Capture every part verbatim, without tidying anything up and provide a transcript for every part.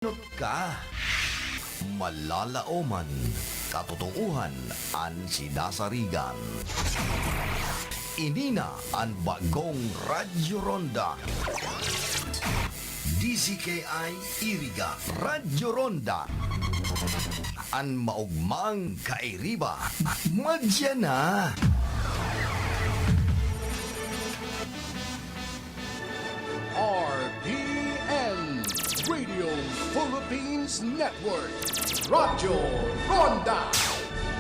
Inot ka. Malalaoman, katotoohan an sinasarigan. Ini na an bagong Radyo Ronda. D Z K I Iriga, Radyo Ronda. An maogmang kairiba, madya na. R P N, Radio Philippines Network, Radyo Ronda,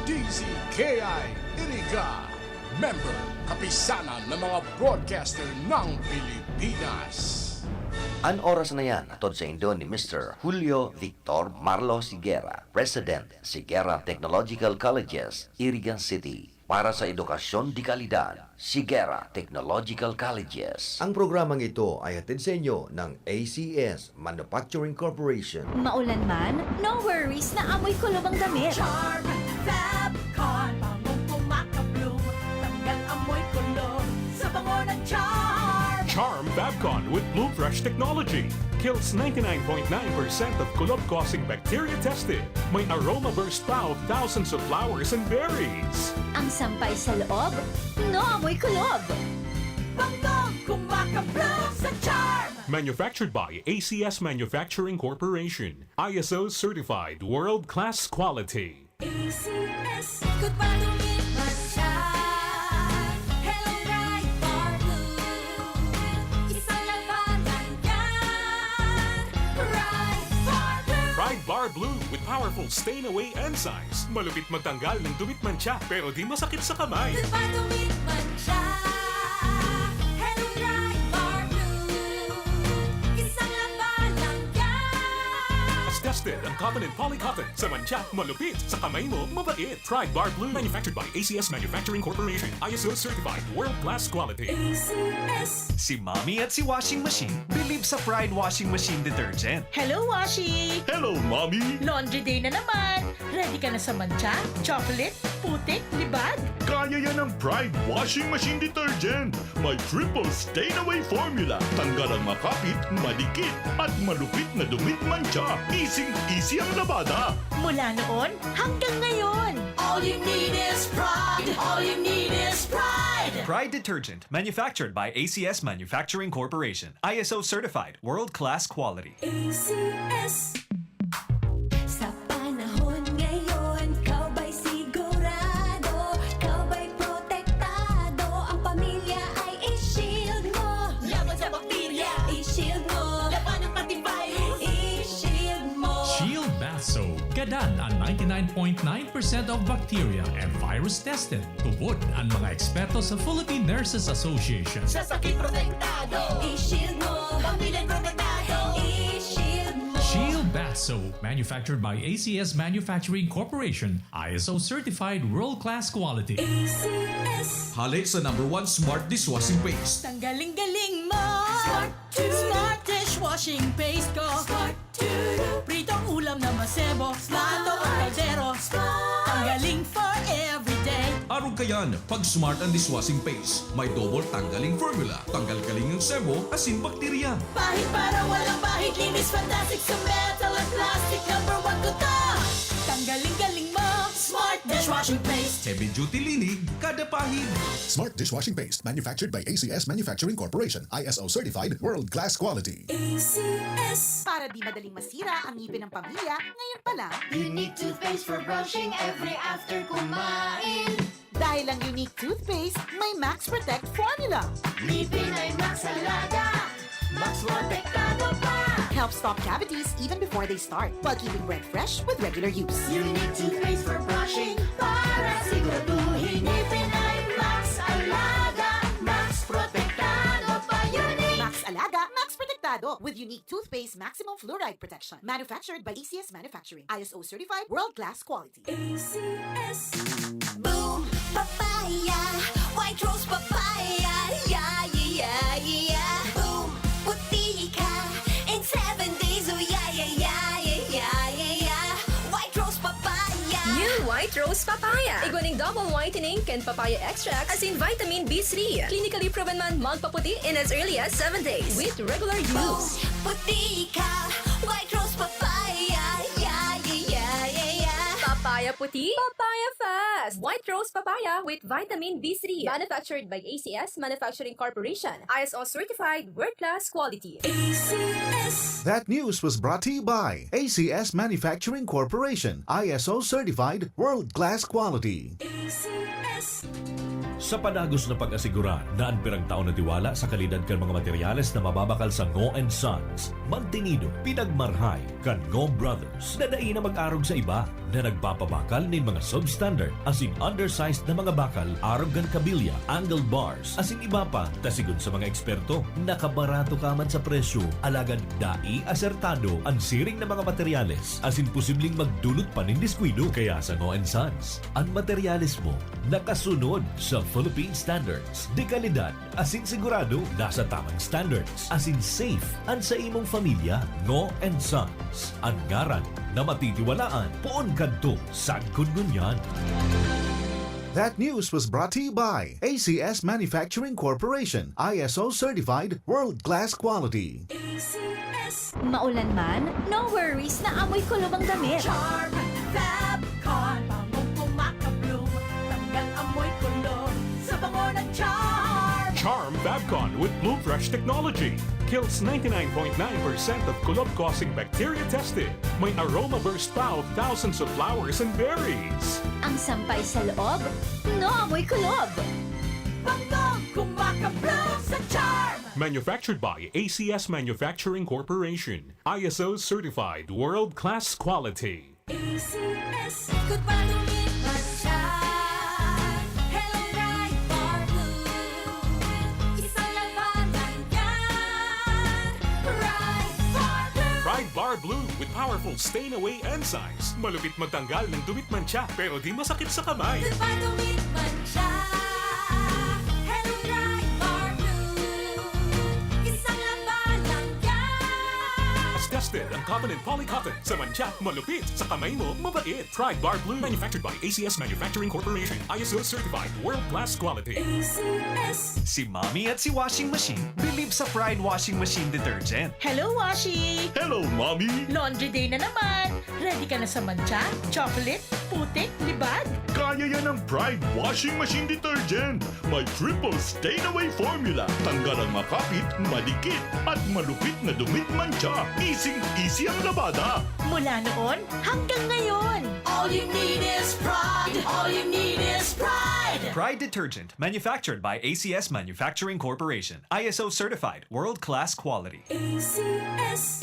D Z K I Iriga, member, kapisanan ng mga broadcaster ng Pilipinas. An oras na yan, hatod saindo ni Mister Julio Victor Marlos Higuera, President, Higuera Technological Colleges, Iriga City. Para sa edukasyon de kalidad, Higuera Technological Colleges. Ang programang ito ay hatid sa inyo ng A C S Manufacturing Corporation. Maulan man, no worries na amoy kulog ang damit. Charm Fab Con, bangong kumakabloom, tanggal amoy kulog sa bango ng Charm. Charm Fab Con with Bloom Fresh technology kills ninety-nine point nine percent of kulog-causing bacteria tested. May aroma burst pa of thousands of flowers and berries. Ang sampay sa loob, no amoy kulog. Bangong kumakabloom sa Charm. Manufactured by A C S Manufacturing Corporation. I S O certified world-class quality. A C S. Good pa, dumit man siya. Hello, Pride Bar Blue. Isang labanan yan. Pride Bar Blue. Pride Bar Blue with powerful stain away enzymes. Malupit magtanggal ng dumit mancha, pero di masakit sa kamay. Good pa, dumit man siya. Hello, Pride Bar Blue. Isang labanan yan. Tested ang cotton and poly cotton. Sa mancha, malupit. Sa kamay mo, mabait. Pride Bar Blue. Manufactured by A C S Manufacturing Corporation. I S O certified. World class quality. A C S. Si Mommy at si Washing Machine believe sa Pride Washing Machine Detergent. Hello, Washi! Hello, Mommy! Laundry day na naman! Ready ka na sa mancha, chocolate, putik, libag? Kaya yan ng Pride Washing Machine Detergent. May triple stain away formula. Tanggal ang makapit, madikit, at malupit na dumit mancha. Easy-easy ang labada. Mula noon hanggang ngayon. All you need is Pride. All you need is Pride. Pride Detergent, manufactured by A C S Manufacturing Corporation. I S O certified, world-class quality. A C S. Sa panahon ngayon, ikaw ba'y sigurado? Ikaw ba'y protektado? Ang pamilya ay i-shield mo. Laban sa bakterya, i-shield mo. Labanan pati virus, i-shield mo. Shield Bath Soap. Gadan ang ninety-nine point nine percent of bacteria and virus tested. Tubod ang mga eksperto sa Philippine Nurses Association. Sa sakit protektado, i-shield mo. Pamilya protektado, i-shield mo. Shield Bath Soap, manufactured by A C S Manufacturing Corporation, I S O certified world-class quality. A C S. Hale sa number one smart dishwashing paste. Tanggaling-galing mo! Smart! Smart dishwashing paste ko! Smart! Pritong ulam na masebo, plato o kaldero. Tanggaling for everyday. Arog kayan, pag Smart ang dishwashing paste, may double tanggaling formula. Tanggal-galing ang sebo, asin bakterya. Pahid para walang bahid, linis fantastic sa metal at plastic. Number one ko to. Tanggaling-galing mo, Smart dishwashing paste. Heavy duty linig, kada pahid. Smart dishwashing paste, manufactured by A C S Manufacturing Corporation, I S O certified, world class quality. A C S. Para di madaling masira ang ngipin ng pamilya, ngayon pa lang. Unique toothpaste for brushing every after kumain. Dahil ang Unique Toothpaste may Max Protect Formula. Ngipin ay Max Alaga, Max Protektado pa. Helps stop cavities even before they start, while keeping breath fresh with regular use. Unique Toothpaste for brushing, para siguraduhin ngipin ay Max Alaga, Max Protektado pa. Unique. Max Alaga, Max Protektado with Unique Toothpaste Maximum Fluoride Protection. Manufactured by A C S Manufacturing. I S O certified, world class quality. A C S. Boom Papaya, White Rose Papaya, yeah, yeah, yeah, yeah. Boom, puti ka in seven days, oh yeah, yeah, yeah. White Rose Papaya. New White Rose Papaya. Igwaning double whitening kan papaya extract, asin vitamin B three. Clinically proven man magpaputi in as early as seven days with regular use. Boom, puti ka, White Rose Papaya. Puti, papaya fast! White Rose Papaya with Vitamin B three. Manufactured by A C S Manufacturing Corporation. I S O certified, world-class quality. A C S. That news was brought to you by A C S Manufacturing Corporation, I S O certified, world-class quality. A C S. Sa padagos na pag-asigurar na an pirang taon na tiwala sa kalidad kan mga materyales na mababakal sa Ngo and Sons, magtinido, pinagmarhay kan Ngo Brothers na dai na mag-arog sa iba, na nagpapabakal nin mga substandard asin undersized na mga bakal arog kan kabilya, angle bars, asin iba pa, ta sigon sa mga eksperto, nakabarato ka man sa presyo, alagad dai asertado an siring na mga materyales asin posibleng magdulot pa nin diskuido. Kaya sa Ngo and Sons, an materyales mo nakasunod sa Philippine standards, de kalidad asin sigurado nasa tamang standards, asin safe an sa imong pamilya. Ngo and Sons, an ngaran na matitiwalaan poon kadto sagkod ngunyan. That news was brought to you by A C S Manufacturing Corporation, I S O certified, world-class quality. A C S. Maulan man, no worries na amoy kulob ang damit. Charm Fab Con, bangong kumakabloom, tanggal amoy kulob sa bango ng Charm. Charm Fab Con with Bloom Fresh technology kills ninety-nine point nine percent of kulob-causing bacteria tested. May aroma burst pa of thousands of flowers and berries. Ang sampay sa loob, no amoy kulob. Bangong kumakabloom sa Charm. Manufactured by A C S Manufacturing Corporation. I S O certified world-class quality. A C S. Ikot pa, dumit man siya. Hello, Pride Bar Blue. Isang labanan yan. Pride Bar Blue. Pride Bar Blue with powerful stain away enzymes. Malupit magtanggal ng dumit mantsa, pero di masakit sa kamay. Ikot pa, dumit man siya. Hello, Pride Bar Blue. Isang labanan yan. Tested ang cotton and poly cotton. Sa mantsa, malupit. Sa kamay mo, mabait. Pride Bar Blue. Manufactured by A C S Manufacturing Corporation. I S O certified. World class quality. A C S. Si Mommy at si Washing Machine believe sa Pride Washing Machine Detergent. Hello, Washi! Hello, Mommy! Laundry day na naman! Ready ka na sa mantsa, chocolate, putik, libag? Kaya yan ng Pride Washing Machine Detergent. May triple stain away formula. Tanggal ang makapit, madikit, at malupit na dumit mantsa. Easy-easy ang labada. Mula noon hanggang ngayon! All you need is pride. All you need is pride. Pride Detergent, manufactured by A C S Manufacturing Corporation. I S O certified, world-class quality. A C S.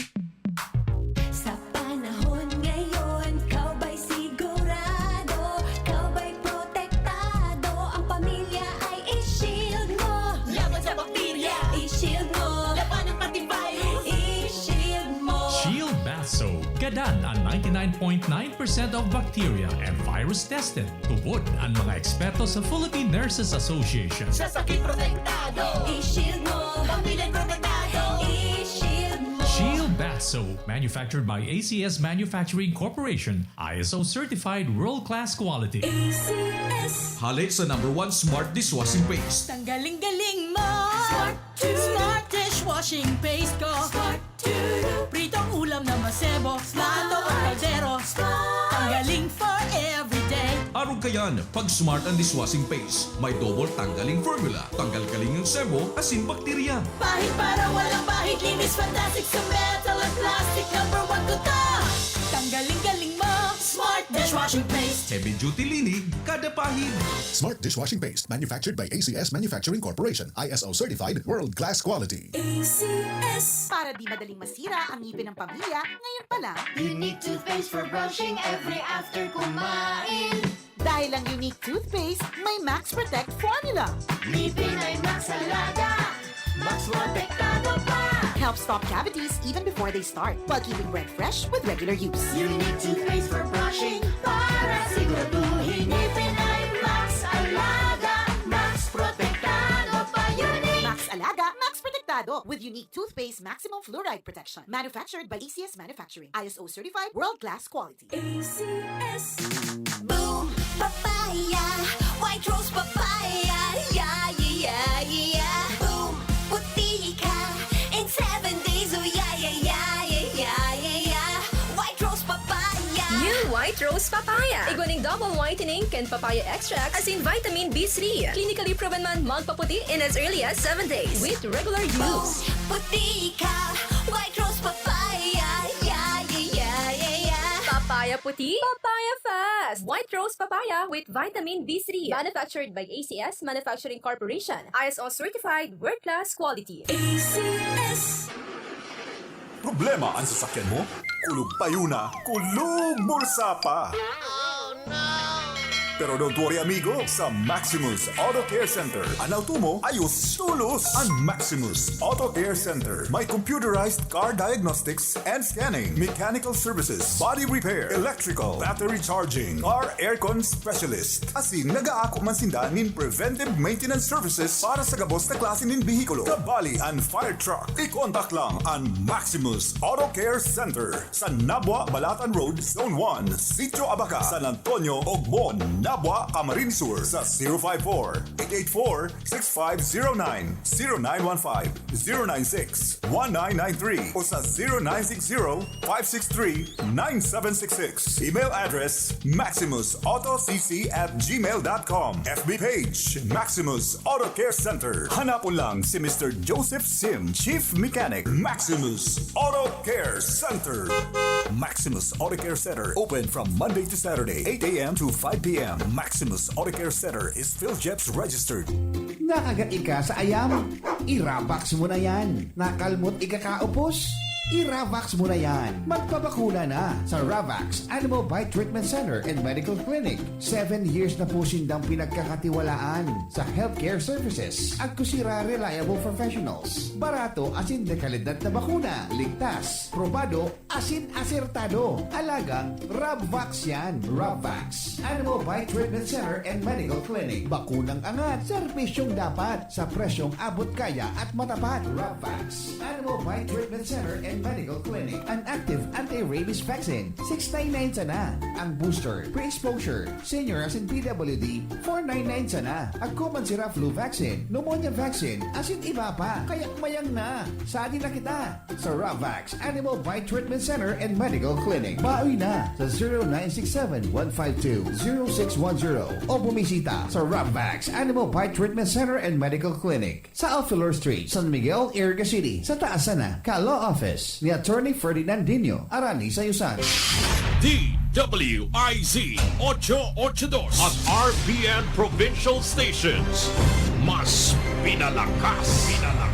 Sa panahon ngayon, ikaw ba'y sigurado? Ikaw ba'y protektado? Ang pamilya ay i-shield mo. Laban sa bakterya, i-shield mo. Labanan pati virus, i-shield mo. Shield Bath Soap. Gadan an ninety-nine point nine percent of bacteria and virus tested. Tubod an mga eksperto sa Philippine Nurses Association. Sa sakit protektado, i-shield mo. Pamilya protektado, i-shield mo. Shield Bath Soap, manufactured by A C S Manufacturing Corporation, I S O certified, world-class quality. A C S. Hale sa number one smart dishwashing paste. Tanggaling galing mo! Smart to. Smart dishwashing paste ko! Smart to. Pritong ulam na masebo, plato o kaldero. Tanggaling for everyday. Arog kayan, pag smart ang dishwashing paste, may double tanggaling formula. Tanggal galing ang sebo, asin bakterya. Pahid para walang bahid, linis fantastic sa metal at plastic. Number one ko to! Tanggaling galing mo! Smart dishwashing paste! Heavy duty linig, kada pahid. Smart dishwashing paste, manufactured by A C S Manufacturing Corporation, I S O certified, world class quality. A C S. Para di madaling masira ang ngipin ng pamilya, ngayon pa lang. Unique toothpaste for brushing every after kumain. Dahil ang Unique Toothpaste may Max Protect Formula. Ngipin ay Max Alaga, Max Protektado pa. Helps stop cavities even before they start, while keeping breath fresh with regular use. Unique toothpaste for brushing para siguraduhin ngipin ay Max Alaga, Max Protektado pa. Unique. Max Alaga, Max Protektado with Unique Toothpaste Maximum Fluoride Protection. Manufactured by A C S Manufacturing. I S O certified, world-class quality. A C S. Boom Papaya, White Rose Papaya, yeah, yeah, yeah, yeah. Boom, puti ka in seven days, oh yeah, yeah, yeah, yeah, yeah, yeah. White Rose Papaya. New White Rose Papaya. Igwa ning double whitening kan papaya extract asin vitamin B three. Clinically proven man magpaputi in as early as seven days with regular use. Puti ka, White Rose Papaya. Yeah, yeah, yeah, yeah, yeah. Papaya puti, papaya fast. White Rose Papaya with vitamin B three. Manufactured by A C S Manufacturing Corporation. I S O certified, world-class quality. A C S. Problema an sasakyan mo? Kulog payo na, kulog bulsa pa! Pero don't worry amigo, sa Maximus Auto Care Center, an auto mo ayos tolos! An Maximus Auto Care Center may computerized car diagnostics and scanning, mechanical services, body repair, electrical, battery charging, car aircon specialist. Asin nagaako man sinda nin preventive maintenance services para sa gabos na klase nin behikulo, kabali an fire truck. I-contact lang an Maximus Auto Care Center sa Nabua, Balatan Road, Zone one, Sitio Abaca, San Antonio, Ogbon, Nabua, Camarines Sur sa zero five four, eight eight four, six five zero nine, zero nine one five, zero nine six, one nine nine three o sa zero nine six zero, five six three, nine seven six six. Email address, maximus auto c c at gmail dot com. F B page, Maximus Auto Care Center. Hanapon lang si Mister Joseph Sim, Chief Mechanic, Maximus Auto Care Center. Maximus Auto Care Center, open from Monday to Saturday, eight a.m. to five p.m. Maximus Auto Care Center is PhilJEPS registered. Nakagat ika sa ayam? I-Ravax mo na yan. Nakalmot ikakaupos? I-Ravax mo na yan. Magpabakuna na sa Ravax Animal Bite Treatment Center and Medical Clinic. Seven years na po sindang pinagkakatiwalaan sa healthcare services. Agko sira reliable professionals. Barato asin dekalidad na bakuna. Ligtas, probado, asin asertado. Alagang Ravax yan. Ravax Animal Bite Treatment Center and Medical Clinic. Bakunang angat, serbisyong dapat, sa presyong abot kaya at matapat. Ravax Animal Bite Treatment Center and Medical Clinic. An active anti-rabies vaccine, six nine nine sana. Ang booster, pre-exposure, senior asin P W D, four nine nine sana. Agko man sira flu vaccine, pneumonia vaccine, asin iba pa. Kaya mayang na, sadi na kita sa Ravax Animal Bite Treatment Center and Medical Clinic. Baoy na sa zero nine six seven, one five two, zero six one zero o bumisita sa Ravax Animal Bite Treatment Center and Medical Clinic sa Alfilor Street, San Miguel, Iriga City, sa taas sana ka Law Office ni Attorney Ferdinand Dino, Arani Sayusan. D W I Z ocho ocho dos at R P N Provincial Stations. Mas pinalakas, pinalakas.